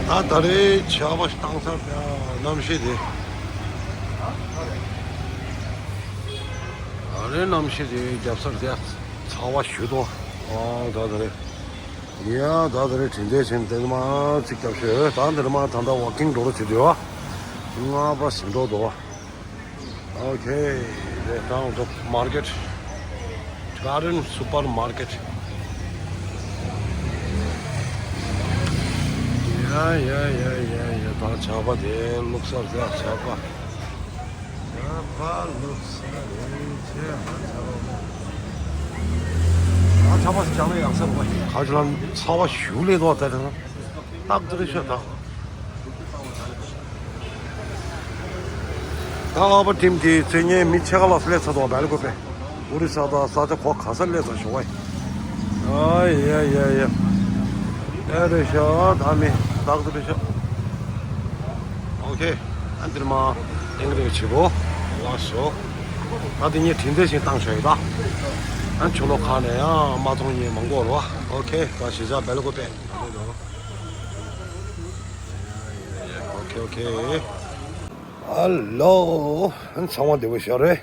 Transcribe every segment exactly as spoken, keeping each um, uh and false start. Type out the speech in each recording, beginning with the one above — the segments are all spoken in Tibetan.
ད་ད་རེས་ཆར་པ་བཏང་ས་དེ་གནམ་གཤིས་དེ། ད་རེས་གནམ་གཤིས་དེ་རྒྱབ་ས་དེ་ཚ་བ་ཞུ་དོ། ཨ་ད་ད་རེས། ཡ་ད་ད་རེས་དྲན་རྟེན་ཆེན་དེ་མ་ཅིག་རྒྱབ་ཤོད། ད་འདིར་མ་ད་ད་ཝོག་ཀིང་འགྲོ་རོགས་བྱེད་དུས་ཨ། ལྔ་པ་ཟིན་འགྲོ་དོ། Okay, they down the market. Garden supermarket. Yeah, yeah, yeah, yeah, yeah. ད་ཆར་པ་དེ་བླུགས་ས་རེད། ཆར་པ། ཆར་པ་བླུགས་ས་རེད། ཆར་པ། ད་ཆར་པ་ཞིག་བྱང་ན་ཡག་ས་རེད་པ། ག་ཅི་ལ་ཚ་བ་ཞུ་ལས་དོ་ད་དེ་ན། ཏག་ཏག་ཤོད་དང་། ད་ཨ་ཕ་ཊིམ་གྱི་མཚན་སྙན་མི་ཕྱེད་ཀ་ལ་སླེབས་ཚར་དོ་བེལ་ཀོ་པེ། ཨོ་རི་ས་དང་ས་ཆ་གོ་ག་ས་སླེབས་ཚར་ཞོག་ཨེ། ཨ་ཡ་ཡ་ཡ། ཨེ་རེད་ཤག་ད་མི་ཏག་ཏག་རེད་ཤག་ཨོ་ཁེ། ཨ་འདིར་མ་ཏིང་རེ་བྱེད་གོ། ལགས་སོ། ད་དེ་ངས་དྲན་རྟེན་ཞིག་བཏང་ཆོག་ཡོད་ད། ཨ་ཆུ་ལོག་ཁ་ནས་ཡང་མ་མཐོང་མཁན་མང་པོ་རེད་པ། ཨོ་ཁེ། ད་གཞིས་ཆགས་བེལ་ཀོ་པེ། Okay, okay. Hello. ཚང་མ་བདེ་པོ་ཞིག་རེད།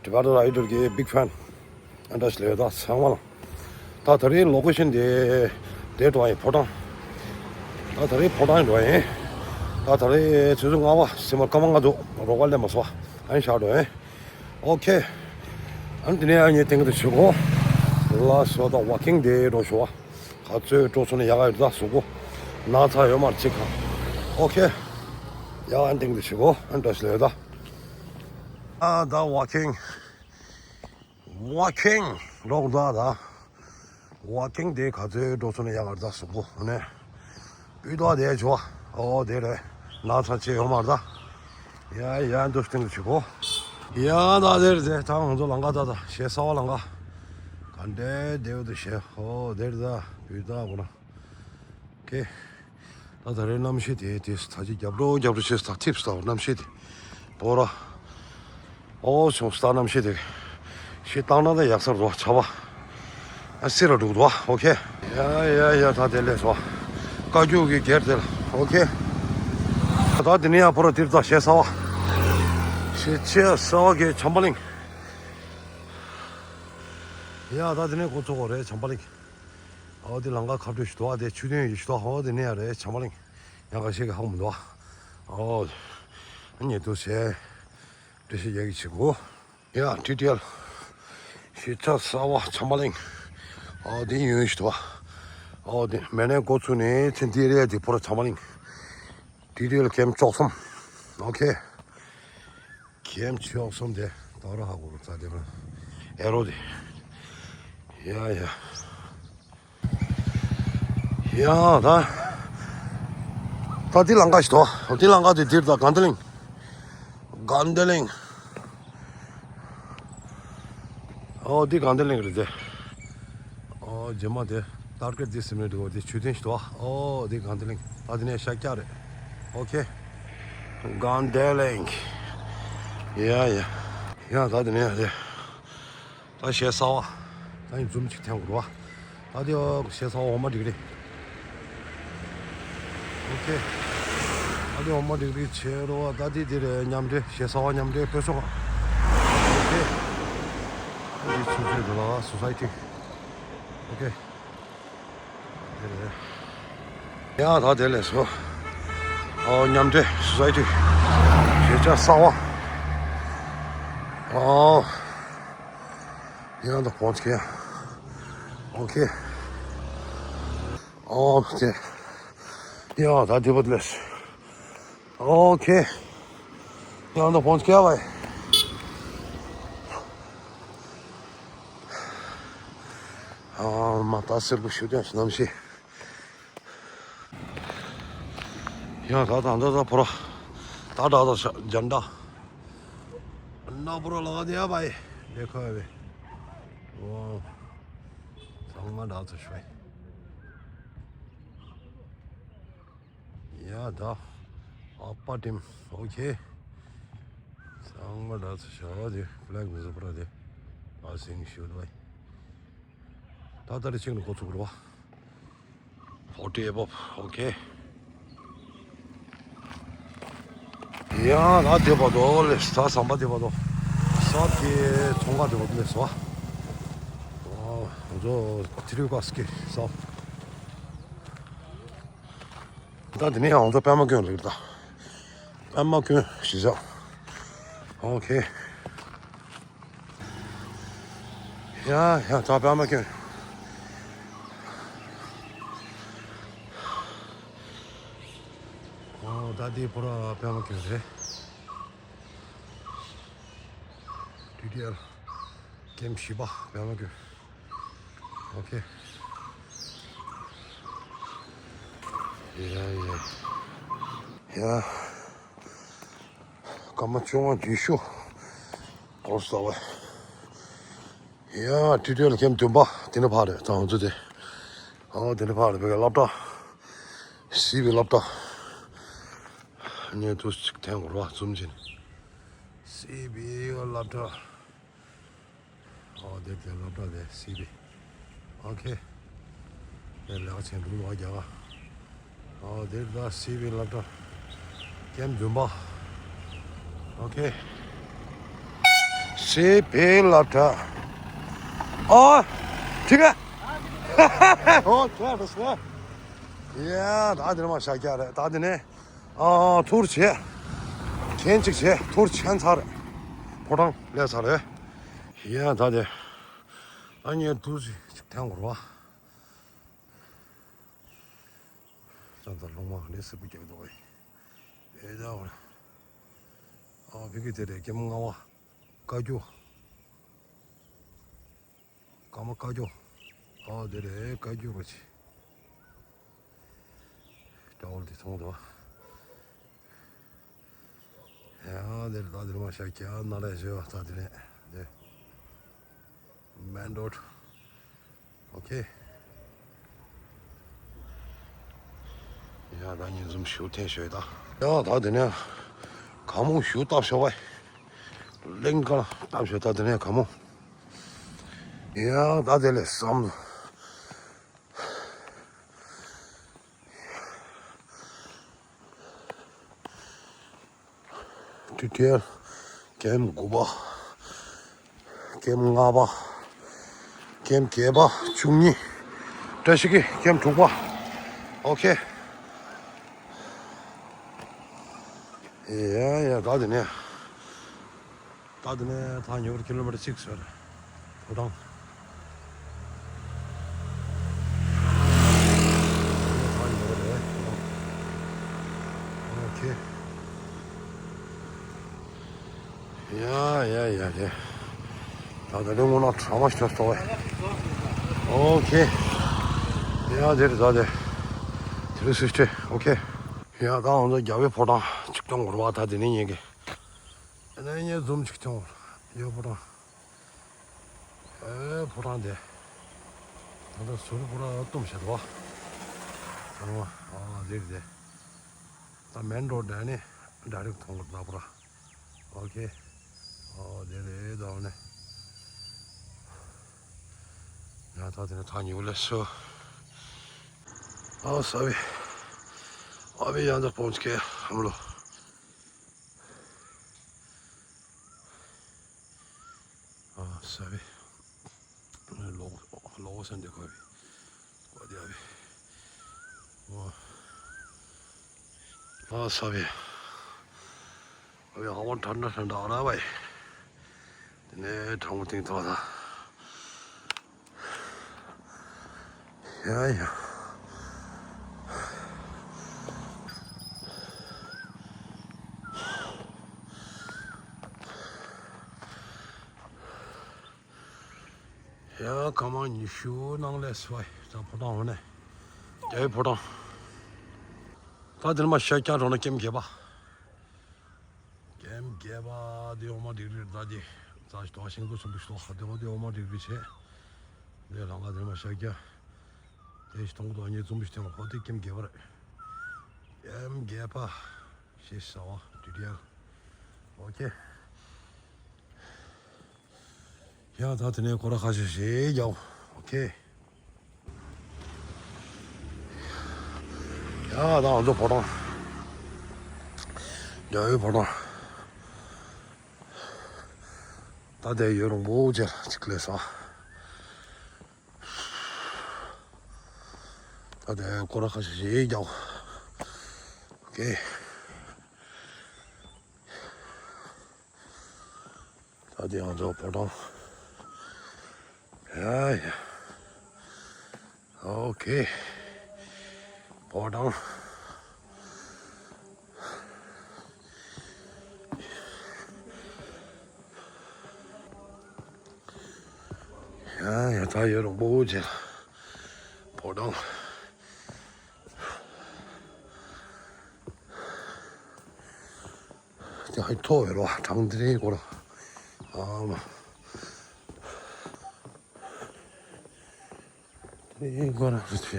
Tibetan Idol གི་big fan. ཨ་འདྲ་ཞིག་ལས་ད་ཚང་མ་ལ། ད་ད་རེས་ལོ་ཀེ་ཤན་དེ་དེ་འགྲོ་བ་ཡིན། ཕོ་བྲང་། ད་ད་རེས་ཕོ་བྲང་འགྲོ་བ་ཡིན། ད་ད་རེས་ཆུ་ཚོད་ལྔ་པ་སེ་མ་སྐར་མ་ལྔ་འདུག་རོགས་པ་སླེབས་མ་སོང་། ཨ་ནི་ཤར་འགྲོ་ཡིན། Okay. ཨ་ནི་དེ་ནས་ཨ་ངས་ཏིང་དུ་ཆུ་གོ། ལགས་སོ། ད་ཝོག་ཀིང་དེ་འགྲོ་ཞོག་པ། ག་ཚོད་འགྲོ་སོང་ན་ཡག་ག་ཡོད་ད་གཟུགས་པོ། ན་ཚ་ཡོད་མ་རེད་ཅིག་ག Okay. ཡ་ཨ་ནི་ཏིང་དུ་ཆུ་གོ། ཨ་ནི་འགྲོ་ཞིག་ལས་ད། ཨ་ད་ཝོག་ཀིང་། ཝོག་ཀིང་རོགས་ད་ད། ཝོག་ཀིང་དེ་ག་ཚོད་འགྲོ་སོང་ན་ཡག་ག་རེད་ད་གཟུགས་པོ་ནས། སྤུས་དག་དེ་བྱོ། ཨོ་དེ་རེད། ན་ཚ་ཅི་ཡོད་མ་རེད་ད། ཡ་ཡ་འདུག་སྟེང་དུ་བྱེད་གོ། ཡ་ད་དེར་དེ་ད་ང་ཚོ་ལམ་ཁ་ད་ད་ཞེ་ས་བ་ལམ་ཁ། ག་འདྲའི་བདེ་བོ་འདུག་ཞེ། ཨོ་དེར་ད་སྤུས་དག་གོ་ན། ཀེ། ད་ད་རེས་གནམ་གཤིས་དེ་དེ་ད་ཅི་རྒྱབ་རོ་རྒྱབ་རོ་བྱེད་ས་ཐིབས་ས་གནམ་གཤིས་དེ། པོ་ར། ཨོ་བྱུང་སྟ་གནམ་གཤིས་དེ། ཤི་བཏང་ན་ད་ཡག་ས་རུ་ཆ་བ། ཨ་སི་ར་འགྲུག་འདུག་ཨོ་ཁེ། ཡ་ཡ་ཡ་ད་དེ་ལས་སོ། བཀའ་རྒྱུག་གི་སྒེར་དེ་ལ་ཨོ་ཁེ། ད་དེ་ནས་ཡ་པོ་ར་དིར་ད་ཞེ་ས་བ། ཞེ་ཆེ་ས་བ་གི་བྱམས་པ་གླིང་། ཡ་ད་དེ་ནས་འགོ་ཚུགས་གོ་རེད་བྱམས་པ་གླིང་། ཨོ་དེ་ལམ་ཁ་ཁ་བྲོ་ཞིག་འདུག་ཨ་དེ་ཆུ་ཐོན་ཡོད་ཞིག་འདུག་ཨོ་དེ་ནས་ཡ་རེད་བྱམས་པ་གླིང་། ཡང་ཁ་ཤས་ཀྱི་ཧ་གོ་མི་འདུག་ཨ། ཨོ། ཉེ་དུ་བྱས། འགྲེལ་བཤད་རྒྱག་གི་བྱེད་དགོས། ཡ་ཊི་ཊི་ཨེལ། གཞིས་ཆགས་གསར་པ་བྱམས་པ་གླིང་། ཨོ་དེ་ཡོད་ཞིག་འདུག་ཨ། ཨོ་དེ་མེ་ནས་འགོ་ཚུགས་ནས་ཚེ་འདི་རེད་དེ་ཕོ་ར་བྱམས་པ་གླིང་། ཊི་ཊི་ཨེལ་ཀེམ་བཅུ་གསུམ། ཨོ་ཁེ། ཀེམ་བཅུ་གསུམ་དེ་ད་ར་ཧ་གོ་རུ་ཙ་དེ་ར། ཨེ་རོ་དེ། ཡ་ཡ། ཡ་ད། ད་དེ་ལམ་ཁ་ཞིག་འདུག་དེ་ལམ་ཁ་དེ་དེར་ད་དགའ་ལྡན་གླིང་། དགའ་ལྡན་གླིང་། ཨོ་དེ་དགའ་ལྡན་གླིང་རེད་དེ། ཨོ་རྗེས་མ་དེ་ཏར་ཀེ་ཊི་དེ་སིམ་ལེ་འདུག་དེ་ཆུ་ཐོན་ཞིག་འདུག་ཨོ་དེ་དགའ་ལྡན་གླིང་། ད་དེ་ནས་ཤར་རྒྱག་རེད། ཨོ་ཁེ། དགའ་ལྡན་གླིང་། ཡ་ཡ། ཡ་ད་དེ་ནས་ཡ་དེ། ད་ཞེ་ས་བ། ད་ཡིན་འཛུམ་གཅིག་འཐེན་དགོས་རེད་བ། ད་དེ་ཞེ་ས་བ་འོ་མ་འགྲིག་རེད། ཨོ་ཁེ། ད་དེ་འོ་མ་འགྲིག་རེད་བྱེད་རོགས། ད་དེ་དེ་རེད་མཉམ་འབྲེལ་ཞེ་ས་བ་མཉམ་འབྲེལ་དཔེ་ཚོགས། ཨོ་ཁེ། ད་དེ་ཆུ་ཚོད་འདི་ལ་སོ་སའི་ཊི། ཨོ་ཁེ། དེ་རེད། ཡ་ད་དེ་ལས་སོ། ཨོ་མཉམ་འབྲེལ་སོ་སའི་ཊི། ཞེ་ཆ་གསར་བ། ཨོ། ཡང་ད་ཕོན་སྐྱེ། ཨོ་ཁེ། ཨོ་ཁེ། ཡ་ད་དེ་བོ་དེ་ལས། ཨོ་ཁེ། ཡང་ད་ཕོན་སྐྱེ་བ། ཨ་མ་ད་སེར་པོ་ཞུ་དོན་གནམ་གཤིས། ཡང་ད་ད་ད་ད་ཕོ་ར། ད་ད་ད་ཤ་ཇན་ད། ན་ཕོ་ར་ལ་ག་དེ་ཡ་བའི་ལེ་ཁ་བའི། ཨོ། ཚང་མ་ད་ཚོ་ཤོད། ཡ་ད། ཨ་པ་ཊིམ། ཨོ་ཁེ། ཚང་མ་ད་ཚོ་ཤོད་དེ་ཕི་ལེག་མི་བཟོ་པ་ར་དེ། ཨ་སིང་ཤུ་ལ་བའི། ད་ལྟ་རེ་ཆིག་ནས་འགོ་ཚུགས་རོ། ཕོར་ཊི་ཨེ་བོབ། ཨོ་ཁེ། ཡང་ང་དེ་བར་དུ་ལས་ས་ཟམ་པ་དེ་བར་དུ་ས་དེ་ཚོང་ཁང་དེ་བར་དུ་ལས་སོ། ང་ཚོ་ཐི་རི་ཀ་སི་ཀི་ས། ད་དེ་ནས་ང་ཚོ་པད་མ་ཀུན་ལེགས་ད། པད་མ་ཀུན་ཞིག་བཞག་ཨོ་ཁེ། ཡ་ཡ་ད་པད་མ་ཀུན། ཨོ་ད་དེ་པུ་ར་པད་མ་ཀུན་རེད། ཊི་ཊི་ཨེལ་ཀེམ་བཞི་པ་པད་མ་ཀུན། ཨོ་ཁེ། ཡ་ཡ་ཡ། སྐར་མ་བཅོ་ལྔ་བརྒྱད་ཅུ་འགོར་ས་བ། ཡ་ཊི་ཊི་ཨེལ་ཀེམ་བདུན་པ་དེ་ནས་ཕར་རེད་ད་ང་ཚོ་དེ། ཨོ་དེ་ནས་ཕར་རེད་བེ་ག་སློབ་གྲྭ། སི་བི་སློབ་གྲྭ། ངས་དུས་ཚིགས་ཐེངས་འགོར་བ་འཛོམས་བྱས་ནས། སི་བི་སློབ་གྲྭ། ཨོ་དེ་དེ་སློབ་གྲྭ་དེ་སི་བི། ཨོ་ཁེ། དེ་ལེགས་ཆེན་འདུག་ལོ་རྒྱ་ག་ཨོ་དེ་ད་སི་བི་སློབ་གྲྭ། ཀེམ་བདུན་པ། ཨོ་ཁེ། སི་བི་སློབ་གྲྭ། ཨོ། ཁྲི་ཀ་ཨོ་ཁེ་རེད་སོ། ཡ་ད་དེ་ནས་མ་ཤག་རྒྱག་རེད་ད་དེ་ནས། ཨ་ཐུར་བྱས། གན་གཅིག་བྱས་ཐུར་ཆན་ཚར། ཕོ་བྲང་ལས་ཚར་རེད། ཡ་ད་དེ། ཨ་ནི་དུས་ཚིགས་ཐེངས་འགོར་བ། ཙང་ཙང་ལུང་མ་ལས་སྲིད་པོ་རྒྱག་འདུག་བས། ཨེ་ད་བར། ཨ་ཕི་ཀི་དེ་རེད་ཀེམ་ལྔ་བ། བཀའ་རྒྱུ། ཀརྨ་བཀའ་རྒྱུ། ཨ་དེ་རེད་བཀའ་རྒྱུ་རུ་ཆེ། ཀྲའོ་དེ་ཚོང་དུ། ཡ་དེ་རེད་ད་དེ་རེད་མ་ཤག་ཀྱ་ན་རེ་ཞེས་པ་ད་དེ་རེད་དེ། མེན་རོ་ཌི། ཨོ་ཁེ། ཡ་ད་ཉིན་འཛོམས་ཞུ་ཐེངས་ཞོས་ད། ཡ་ད་དེ་ནས་ག་མོ་ཞུ་བཏབ་ཤོག་བས། གླིང་ག་བཏབ་ཤོག་ད་དེ་ནས་ག་མོ། ཡ་ད་དེ་ལས་བསམ། ཊི་ཊི་ཨེལ་ཀེམ་དགུ་པ། ཀེམ་ལྔ་པ། ཀེམ་བརྒྱད་པ་བཅུ་གཉིས། བཀྲ་ཤིས་ཀྱི་ཀེམ་དྲུག་པ། ཨོ་ཁེ། ཡ་ཡ་ད་དེ་ནས། ད་དེ་ནས་ཐག་ཉེ་བར་ཀི་ལོ་མི་ཊར་གཅིག་ཟེར། ཕོ་བྲང་། ཐག་ཉེ་བ་རེད། ཨོ་ཁེ། ཡ་ཡ་ཡ་ཡ། ད་དེ་ནས་སྔོན་ལ་གྲ་མ་ཞིག་ཐོས་ཐོས། ཨོ་ཁེ། ཡ་དེ་རེད་ད་དེ། དེ་རིང་སུ་ཤི་ཨོ་ཁེ། ཡ་ད་ང་ཚོ་རྒྱལ་བའི་ཕོ་བྲང་ཆིག་སྟོང་འགོར་བ་ད་དེ་ནས་ཉེ་གི། ཨ་ནི་ངས་འཛུམ་ཅིག་བྱུང་། ཡོད་པ་དང་། ཨེ་ཕོ་བྲང་དེ། ད་ལྟ་ཟུར་པོ་ར་གཏུམ་བྱེད་དོ། ཨ་ཨ་རེད་རེད། ད་མེན་རོ་ཌི་ནས་ཌའི་རེག་ཐོང་གི་ད་པོ་ར། ཨོ་ཁེ། ཨོ་དེ་རེད་ད་ནས། ཡ་ད་དེ་ནས་ཐག་ཉེ་བོ་ལས་སོ། ཨོ་ས་བི། ཨ་བི་ཡང་ད་པོང་ཅི་ཀེ་ཧམ་ལོ། ཨ་ས་བི། ལོག་ལོག་སན་དེ་ཁོ་བི། ཨོ་དེ་ཨ་བི། ཨ་ས་བི། ཨ་བི་ཧ་བ་ཐན་ད་ཐན་ད་ཨ་ར་བའི། དེ་ནས་གྲང་མོ་ཐིང་ཐོག་ད། ཡ་ཡ། ཡ་སྐར་མ་ཉི་ཤུ་ནང་ལས་སུ་བ་ད་ཕོ་བྲང་འོ་ནས། རྒྱ་ཡི་ཕོ་བྲང་། ད་དེ་ནས་མ་ཤར་རྒྱག་འགྲོ་ན་ཀེམ་བརྒྱད་པ། ཀེམ་བརྒྱད་པ་དེ་འོ་མ་འགྲིག་རེད་ད་དེ། ད་ཞིག་ཏོག་ཤིང་ཏོག་ཚོན་པོ་ཞིག་ཏོག་ཧ་དེ་འོ་དེ་འོ་མ་འགྲིག་རེད་བྱས། དེ་ལང་ཀ་དེ་ནས་མ་ཤར་རྒྱག་དེ་ཞིག་ཏོང་ཏོག་ཉེ་འཛུམ་ཞིག་ཐེངས་ཧོ་དེ་ཀེམ་བརྒྱད་པ་རེད། ཀེམ་བརྒྱད་པ། ཞེས་ཟ་བ་དུས་དེ་ཡང་། ཨོ་ཁེ། ཡ་ད་དེ་ནས་སྐོར་ར་ཁ་ཤས་ཤིག་རྒྱག་ཨོ་ཁེ། ཡ་ད་ང་ཚོ་ཕོ་བྲང་། རྒྱ་བོད་ཕོ་བྲང་། ད་ལྟའི་ཡུན་རིང་པོ་ཅིག་ཅིག་སླེབས་སོང་། ད་ལྟའི་སྐོར་ར་ཁ་ཤས་ཤིག་རྒྱག་ཨོ་ཀེ། ད་ལྟའི་ང་ཚོ་ཕོ་བྲང་། ཡ་ཡ། ཨོ་ཀེ། ཕོ་བྲང་། ཡ་ཡ། ད་ཡུན་རིང་པོ་ཅིག་ཕོ་བྲང་། དེ་ཧ་མཐོ་བའི་རོ་གྲངས་དེ་རེད་གོ་ར། ཨ་མ། དེ་གོ་ར་རེད་ཡ།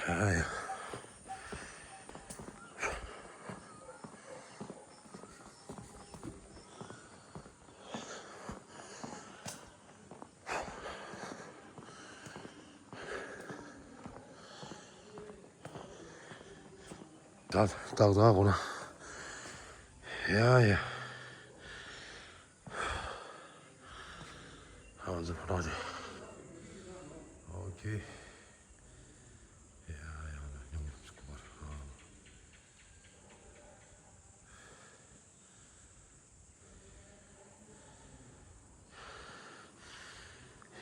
ཡ་ཡ། ད་ད་ད་གོ་ན། ཡ་ཡ། ཨ་ཟི་ཕོ་བྲང་དེ། ཨོ་ཀེ། ཡ་ཡ་ཡ། ཉུང་ཉུང་ཅིག་གོ་བར།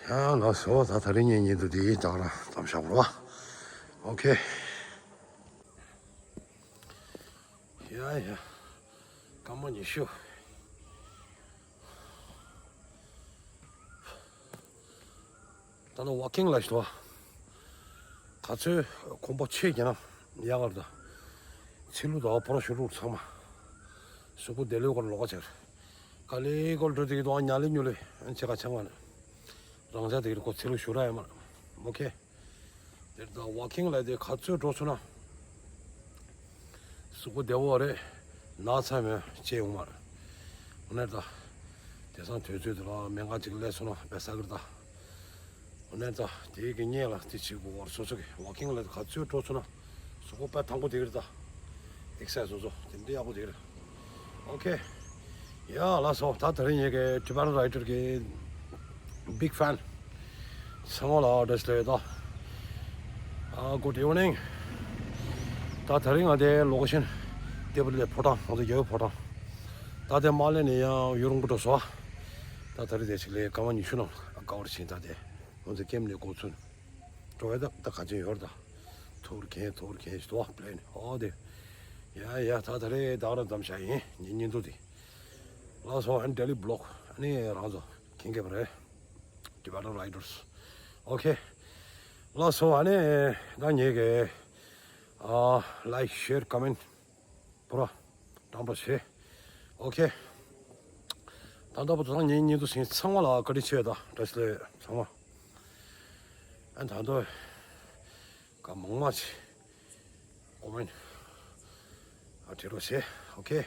ཡ་ལགས་སོ། ད་ད་རིང་ངའི་ཉིན་ཐོ་འདི་ཡིན་དང་ར་དམ་བཞག་རོགས། ཨོ་ཀེ། ཡ་ཡ། སྐར་མ་ཉི་ཤུ། ད་ནི་ཝོག་ཀིང་ལ་ཞུ་བ། ག་ཚོད་གོམ་པ་ཆེ་རྒྱ་ན་ཡག་གར་ད། ཚི་ལུ་དང་ཕོ་ར་ཤུ་རུ་ཚང་མ། གཟུགས་པོ་བདེ་ལོས་སྐོར་ལོག་ཅེར། ག་ལེ་སྐོར་འགྲོ་དེ་གི་དོ་ཉ་ལེ་ཉུ་ལེ་ཨན་ཆེ་ག་ཆང་བ་ནི། རང་ཅག་དེ་གི་ཁོ་ཚི་ལུ་ཞུ་ར་ཡ་མ། ཨོ་ཀེ། དེར་ད་ཝོག་ཀིང་ལ་དེ་ག་ཚོད་འགྲོ་སོང་ན། གཟུགས་པོ་བདེ་བོ་རེད། ན་ཚ་མེད་ཅེས་ཡོང་མ་རེད། འོ་ནས་ད། དེང་སང་དུས་ཚོད་དེ་ལ་སྨན་ཁང་ཅིག་སླེབས་སོང་ན་དཔེ་ས་གིར་ད། འོ་ནས་ད་དེའི་གི་གཉེན་ལ་དེ་བྱེད་དགོས་བར་སོ་སོ་གི་ཝོག་ཀིང་ལ་ག་ཚོད་འགྲོ་སོང་ན། གཟུགས་པོ་དཔེ་ཐང་པོ་དེ་གིར་ད། ཨེག་སར་སའི་སི་སོ་སོ་དེ་འདྲ་ཡག་པོ་དེ་གིར། ཨོ་ཀེ། ཡ་ལགས་སོ། ད་དེ་རིང་ངེད་ཀྱི་Tibetan Rider གི་big fan ཚང་མ་ལ་བཀྲ་ཤིས་བདེ་ལེགས། ཨ། Good evening། ད་དེ་རིང་ང་དེ་ལོ་ཀེ་ཤན་ཏེ་བུ་ལེ་ཕོ་བྲང་ང་ཚོ་རྒྱལ་བའི་ཕོ་བྲང་། ད་དེ་མ་སླེབས་ནས་ཡང་ཡུན་རིང་པོ་འགྲོ་སོང་། ད་དེ་རིང་དེ་ཅིག་ལས་སྐར་མ་ཉི་ཤུ་ནང་ཨ་ཀ་བར་ཕྱིན། ད་དེ་ང་ཚོ་ཀེམ་ནས་འགོ་ཚུགས་འགྲོ་བའི་ད་ད་ག་ཅན་ཡོད་རེད། ད་ཐུར་གན་ཐུར་གན་ཞིག་འདུག་པ་པི་ལེན་ཨོ་དེ། ཡ་ཡ། ད་དེ་རིང་ད་ག་རང་ཙམ་བྱ་ཡིན་ངའི་ཉིན་ཐོ་དེ། ལགས་སོ། ཨན་daily vlog ཨ་ནི་རང་ཚོ་མཁྱེན་གྱི་རེད། Tibetan Riders། ཨོ་ཀེ། ལགས་སོ། ཨ་ནི་ད་ངེད་ཀྱི་ཨ་like share comment པུ་ར་དྲང་པོ་བྱེད། ཨོ་ཀེ། ད་ལྟ་བུ་ད་ངའི་ཉིན་ཐོ་ཟིན་ཚང་མ་ལ་བཀའ་དྲིན་ཆེ། ད་བཀྲ་ཤིས་བདེ་ལེགས་ཚང་མ། ཨན་ད་ལྟ་བཀའ་མང་མ་ཆེ། ཨོ་མེན། ཨ་བྲིས་རོགས་བྱེད། ཨོ་ཀེ།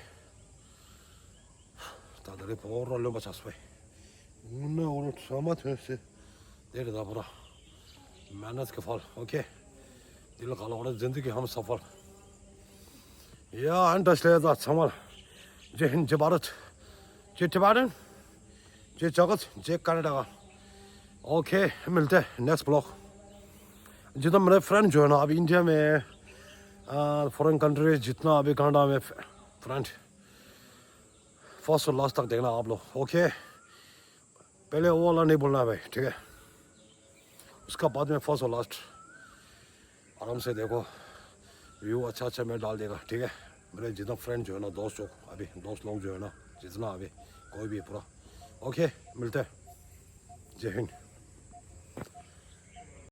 ད་ད་རེས་བོ་རོ་རློན་པ་ཆགས་སོང་། དངུལ་ནི་འོ་རོ་ཚང་མ་ཐོན་སོང་། དེ་རེད་ད་བོ་ར། མེ་ནད་ཀྱི་ཕལ། ཨོ་ཀེ། འདི་ལ་ག་ལ་འོ་ར་ཛིན་དི་གི་ཧམ་ས་ཕལ། ཡ་ཨན་བཀྲ་ཤིས་བདེ་ལེགས་ཚང་མ་ལ། ཇེ་ཧིན་ཇེ་བྷ་རད། ཇེ་ཊི་བྷེ་ཊན། जय जगत, जय कर्नाटका। ओके, मिलते हैं next blog. जितना मेरे फ्रेंड जो है ना, अभी इंडिया में, आ, फॉरेन कंट्री, जितना अभी कनाडा में फ्रेंड, फर्स्ट और लास्ट तक देखना आप लोग। ओके, पहले वो वाला नहीं बोलना है भाई, ठीक है? उसका बाद में फर्स्ट और लास्ट। आराम से देखो, व्यू अच्छा अच्छा मैं डाल देगा, ठीक है? मेरे जितना फ्रेंड जो है ना, दोस्त लोग, अभी दोस्त लोग जो है ना, जितना अभी कोई भी पूरा। ओके, मिलते हैं। जय हिंद।